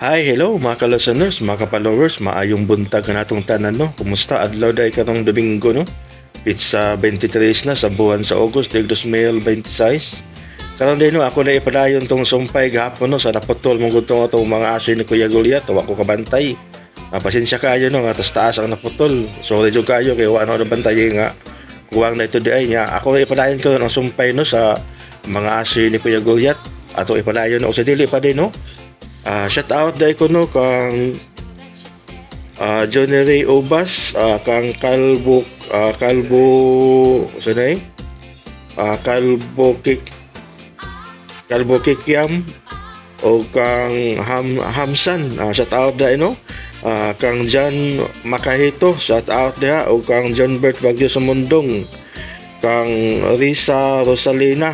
Hi, hello mga ka-listeners, mga ka-followers, maayong buntag na natong tanan, no. Kumusta adlaw day karong Domingo, no? It's 23 na sa buwan sa August, 2026. Karon din, no, ako na ipadayon tong sumpay gahapon, no, sa naputol mong gudtong atong mga aso ni Kuya Goliath, wa ko kabantay. Pasensya kayo, no, nga tas taas ang naputol. Sorry jud kayo kay wa na bantay nga kuwang na ito di ay nga. Ako na ipadayon ko ang sumpay, no, sa mga aso ni Kuya Goliath. Ato ipadayon, no, sa dili pa din, no. Shout out dai ko, no, kang Johnny Ray Obas, kang Kalbo, Kalbo sa eh? Kalbo Kikiam o kang Hamsan, shout out dai, no. Kang John Makahito, shout out diha, o kang John Bert Bagyo Sumundong, kang Risa Rosalina,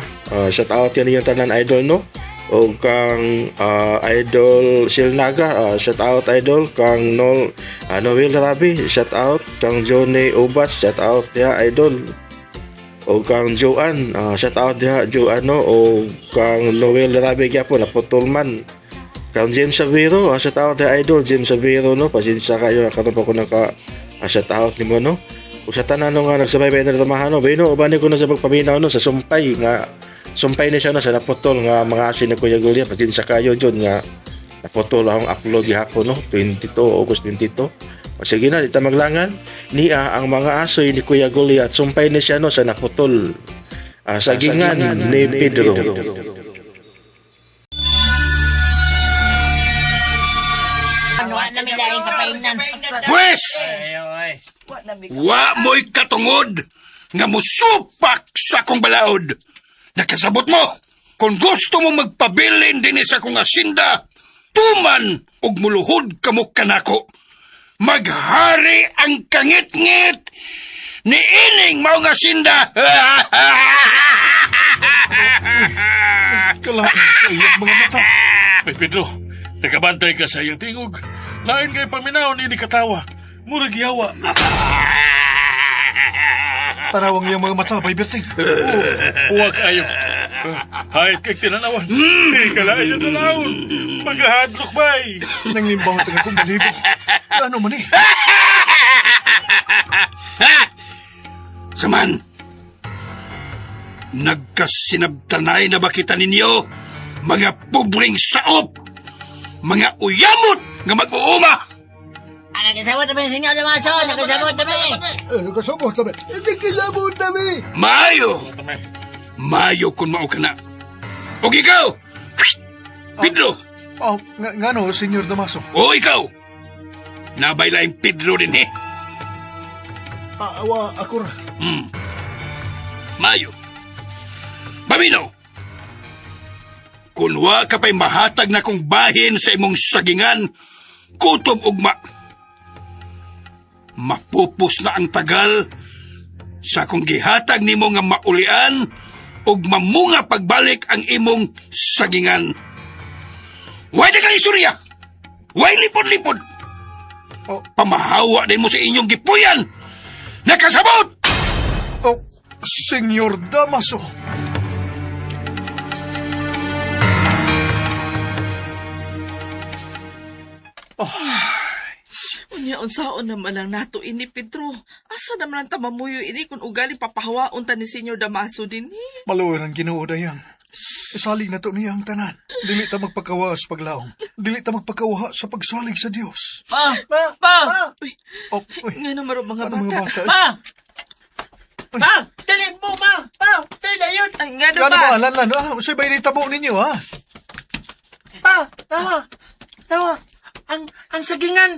shout out yan yung tanan, idol, no, o kang Idol Silnaga, shout out, idol, kang Noel Rabi, shout out, kang Johnny Ubas, shout out diha, idol, o kang Joan, shout out diha, Joan, no, o kang Noel Rabi gyapon naputol man, kang James Saviro, shout out diha, idol James Saviro, no. Pasensya kayo karon pa ko naka shout out nimo, no, ug sa tanan, no, nga nagsubaybay na tamahan, no. Bino ubani ko na sa pagpaminaw, no, sa sumpay nga sumpay ni siya, no, sa naputol nga mga asin ni Kuya Goliath. Pasensya kayo jud nga naputol akong upload gihapon, no, 22 August 22. O, sige na, di ta maglangan niya ang mga asoy ni Kuya Goliath. Sumpay ni siya, no, sa naputol, sagingan ni Pedro. Wa na mi laing kapainan. Pwes, wa mo'y katungod nga musupak sa akong balaod. Nakasabot mo, kung gusto mo magpabilin din sa akong asinda, tuman ug muluhod kamo kanako. Maghari ang kangit-ngit ni ining maong asinda. Kalain sa iyang mga mata. Ay, Pedro, nakabantay ka sa iyang tingog. Lain kay paminaw ni katawa. Murag yawa. Tanawang iyang mga mata, Bay Berting. Uwa kayo. Hayat kay tinanawan. Di ka lain yung tanawon. Maghahadlok, bay. Nanglimbaw ang akong balibo. Ano man eh? Ha? Saman, nagkasinabtanay na ba kita ninyo, mga pobreng saop, mga uyamot nga mag-uuma? Nakasabot kami singaw na maso, nakasabot kami. Nakasabot kami. Nakasabot kami. Maayo, maayo kung mao ka na. O ikaw, Pedro, Oh, nga no, Senyor Damaso. O ikaw, nabay laing Pedro din eh. Awa, ako ra. Mayo. Babino, kung wa ka pa'y mahatag na kong bahin sa imong sagingan, kutob ugma. Mapupos na ang tagal sa akong gihatag nimo nga maulian ug mamunga pagbalik ang imong sagingan. Way na kang istorya! Way lipod-lipod! Oh. Pamahawa din mo sa inyong gipuyan! Nakasabot! Oh, Senyor Damaso. Unya, unsaon naman lang nato ini, Pedro? Asa naman ang tamamuyo ini kung ugaling papahawaon ta ni Senyor Damaso din eh? Maluwag ang Ginoo, dayang. Isalig na to niya ang tanan. Dili ta magpakawa sa paglaom. Dili ta magpakawa sa pagsalig sa Dios. Pa, pa, pa, Uy, Oh, uy. nga naman ro mga Ano mga bata. bata? pa. Pa, dali mo ma, pa, dali yun. Ay, nga Ano na ba? ba? Lan, lan, ah, usay ba tabo ninyo, ha? Pa, tawa, tawa. Ang sagingan,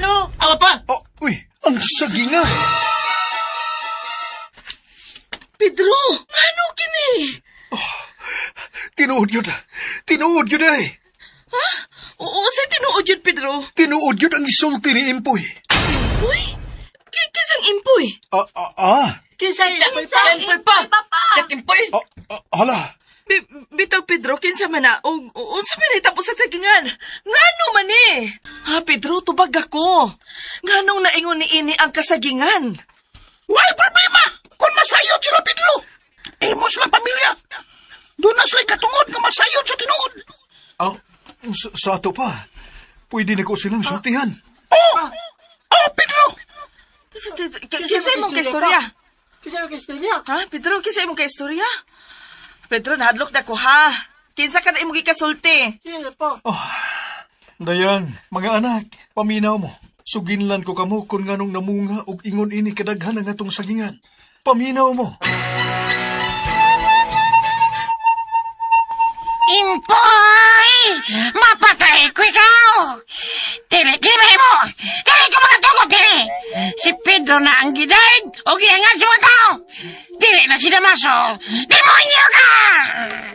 oh. Awa pa. Oh, uy, ang saginga. Pedro, ano kini? Tinuod yun. Tinuod yun eh. Oo, sa tinuod yun, Pedro. Tinuod yun ang isulti ni Impoy. Uy, kisang impoy. Ah, ah, ah. Kinsa impoy pa? Impoy pa. Impoy. Ah, ah, hala. Bitaw, Pedro, kinsa man na, o unsa man ay tapos sa sagingan? Ngano man eh? Ha, Pedro, tubag ako. Nganong naingon ni ini ang kasagingan? Why problema? Kung masayod sila Pedro, imo sila pamilya. Doon na sila katungod nga masayod sa tinuod. Ah, sa ato pa. Pwede na ko silang sultihan. Oh! Oh, Pedro! Kinsa imong kaistorya? Kinsa imong kaistorya? Ha, Pedro, kinsa imong kaistorya? Pedro, nahadlok na ko ha. Kinsa ka na imong gikasulti? Sige po. Oh, Dayan, mga anak, paminaw mo. Suginlan ko kamo kung nganong namunga og ingon ini kadaghan ang atong sagingan. Paminaw mo. Impoy! Mapatay ko ikaw! Dili, dili mo! Dili ko mga tugot, dili! Si Pedro na ang gidaig o gihangan sa mga tao! Dili na si Damaso! Demonyo ka!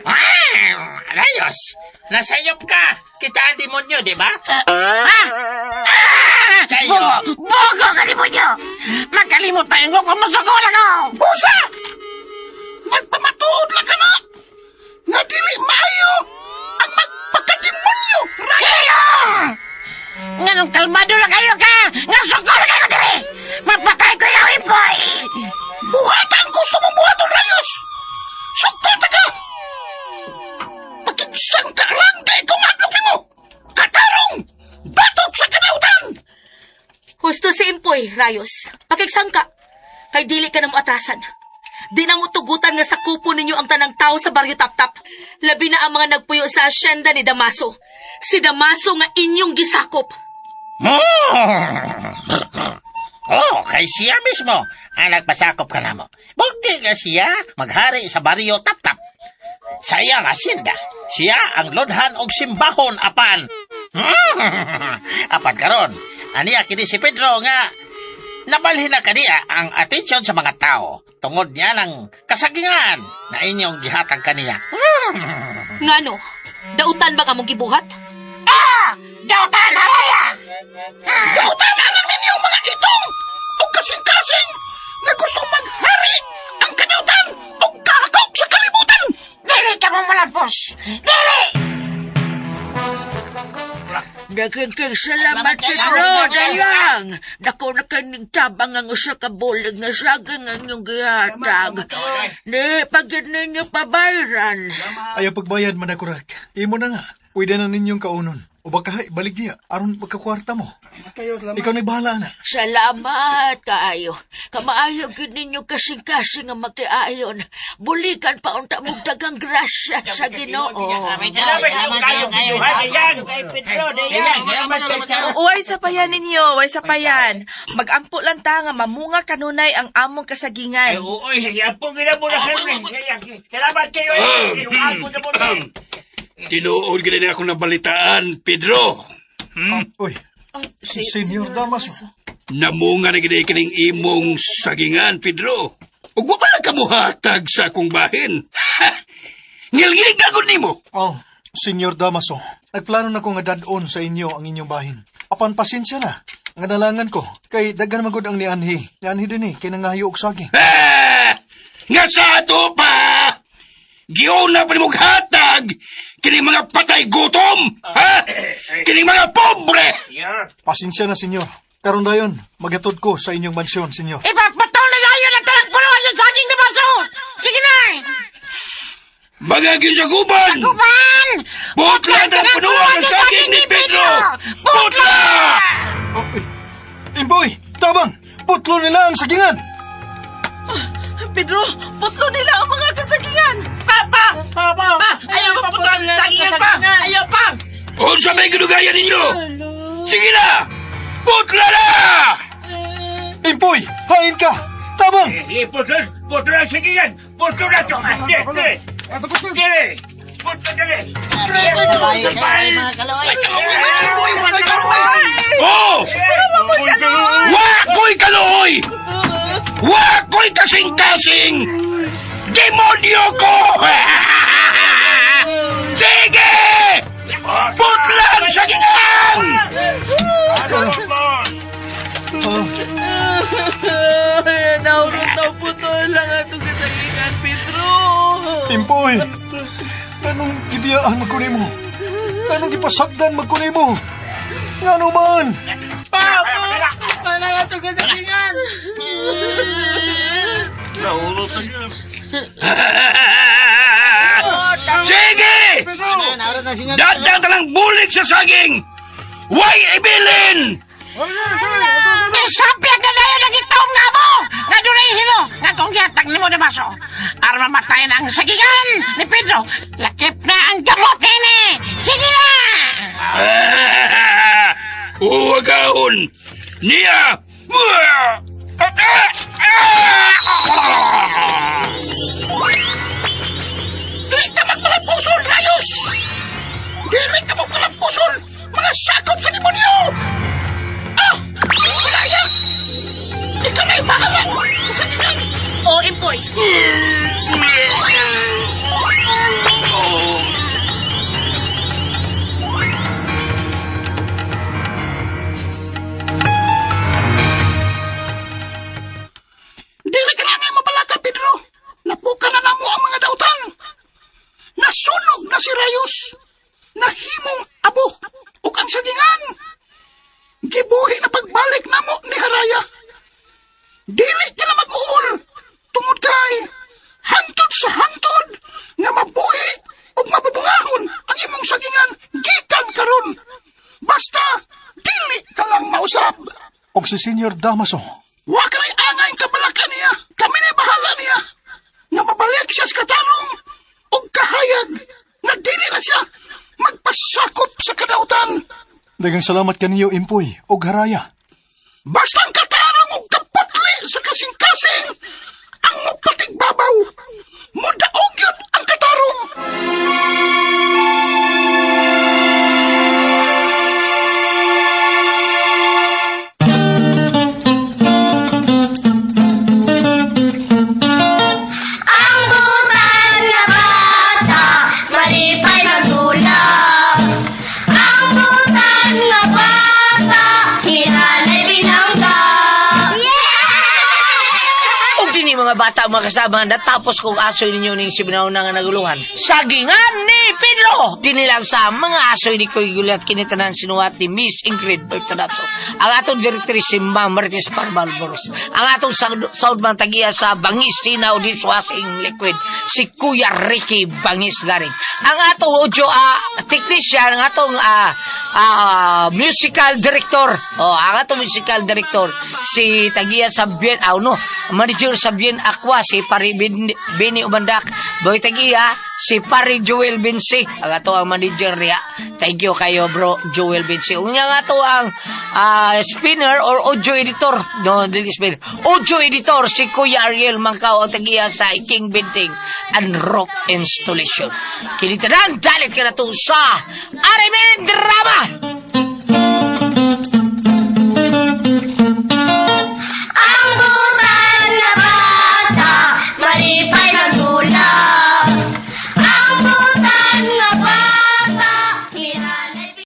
Ah, rayos! Nasayop ka! Kita ang demonyo, di ba? Ha? Ah! Sa'yo. Bogo! Bogo ka demonyo! Magkalimot tayo ko kung masukol ako! Busa! Magpamatuod lang ka na! Nga dili maayo ang magpakademonyo! Kilo! Nganong kalmado na kayo ka! Nga sukol kayo dili! Mapatay ko ikaw, Impoy! Buhata ang gusto mong buhaton, Rayos! Sukpata ka! Pakigsangka lang kay kumadlok nimo! Katarong! Batok sa kanautan! Husto si Impoy, Rayos. Pakigsangka. Kay dili ka na mo atrasan. Di na mo tugutan nga sakupo ninyo ang tanang tao sa Baryo Taptap. Labi na ang mga nagpuyo sa asyenda ni Damaso. Si Damaso nga inyong gisakop. Oh, kay siya mismo ang nagpasakop ka namo. Bukti nga siya maghari sa baryo Taptap. Sa iyang asinda, siya ang lodhan og simbahon apan. Apan karon, aniya kini si Pedro nga nabalhin na kaniya ang atensyon sa mga tao tungod niya ng kasagingan na inyong gihatag kaniya. Ngano? Dautan ba among gibuhat? Ah! Dautan, haraya! Dautan na lang ninyo mga itong o kasing-kasing na gustong maghari ang kanautan o kahakog sa kalibutan! Dili ka mo malapos! Dili! Daghang salamat Pedro, dayang. Dako na kaning tabang ang usa ka bulig na saging ang inyong gihatag. Di pagid ninyo pabayran. Ayaw pagbayad, manakurak. Imo na nga. Pwede na ninyong kaunon. O baka balik niya, aron pagkakwarta mo. Ikaw na'y bahala na. Salamat kaayo. Kamaayo gyud ninyo kasing-kasing nga makiayon. Bulikan pa unta mong daghang grasya sa Ginoo. Uway sa payan ninyo, uway sa payan. Magampo lang ta nga mamunga kanunay ang among kasagingan. Tinuod gid na akong nabalitaan, Pedro. Uy, Senyor Damaso. Namunga na gid kining imong sagingan, Pedro. Ug wa pa na kamuhatag sa akong bahin. Ha! Ngilngig gagod nimo. Oh, Senyor Damaso, nagplano na ko nga dadon sa inyo ang inyong bahin. Apan pasensya na. Nga nalangan ko, kay daghan magud ang nianhi. Nianhi din eh, kay nangayo og saging. Ah! Nga sa ato pa! Giuna pa nimong hatag kining mga patay gutom! Ha? Kining mga pobre! Pasensya na, Senyor. Karon dayon, magatod ko sa inyong mansyon, Senyor. Ipapatol na dayon ang talang puluhan ng saging na baso! Sige na! Mga gisaguban! Kuban! Butla ang punuan ng saging ni Pedro! Butla! Oh, eh, Imboy, tabang! Putlo nila ang sagingan! Pedro, putlo nila ang mga kasagingan. Pa! Pa! Ayaw pa putol! Sagingan pa! Ayaw pa! Unsa may gidugayan ninyo? Sige na! Butla na! Impoy, hain ka! Tabang! Oh! Wa ko'y kaluoy! Wa ko'y kasing-kasing! Demonyo ko! Sige! Putla ang sagingan! Ah, Naurot na putol lang atong kasagingan, Pedro. Impoy! Anong gibiyaan magkunimo? Anong gipasakdan magkunimo? Ngano man? Sige! Dadang ka ng bulig sa saging! Way ibilin! Isapyag na dayon ang itaom nga mo! Nga dunay hilo! Nga kung gihatag nimo Damaso. Aron mamatay na ang sagingan ni Pedro. Lakip na ang gamot nini! Sige na! Uwagaon! Niya! Dili ka magpalampuson, Rayos! Dili ka magpalampuson, mga sakop sa demonyo! Ah! Malaya! Ikaw na'y bahala! Sa sagingan! O, Impoy. Dili ka na nga mabalaka, Pedro. Napuka na namo ang mga dautan. Nasunog na si Rayos. Nahimong abo ug ang sagingan. Gibuhi na pagbalik namo ni Haraya. Dili ka na mag-uol tungod kay hantod sa hantod nga mabuhi ug mabubungahon ang imong sagingan gikan karon. Basta dili ka lang mausab. Og si Senyor Damaso, Wa ka na'y angay kabalaka niya. Kami na'y bahala niya. Nga mabalik siya sa katarong og kahayag nga dili na siya magpasakop sa kadautan. Daghang salamat kaninyo Impoy og Haraya. Basta ang katarong og kaputli sa kasing-kasing ang mupatigbabaw. Mudaog yun ang katarong. Ang butan na bata, malipay magdulap. Ang butan na bata, hinanay binangga. Yeah! Og dinhi mga bata mga kasama natapos kong asoy ninyo ning sibinaw na nga naguluhan. Sagingan ni Pedro! Dinhi lang sa mga asoy ni Kuy Gulat kini tanan sinuhat ni Miss Ingrid Bertonato. Ang atong directrice si Ma'am Marites Parmal Boros. Ang atong soundman tagiya sa Bangis Sinaw Dishwashing Liquid si Kuya Ricky Bangis Garing. Ang atong audio technician, ang atong musical director. Oh, ang atong musical director si tagiya sa Bien, no, manager sa Bien Aqua si Pari Bini Umandak. Boy tagiya si Pari Joel Binsi. Ang ato ang manager niya. Thank you kayo bro Joel Binsi. Unya nga to ang spinner or audio editor. No, dili spinner. Audio editor si Kuya Ariel Mangkao ang tagiya sa King Building and Rock Installation. Kini tanan dalit ka na to sa Arimen Drama.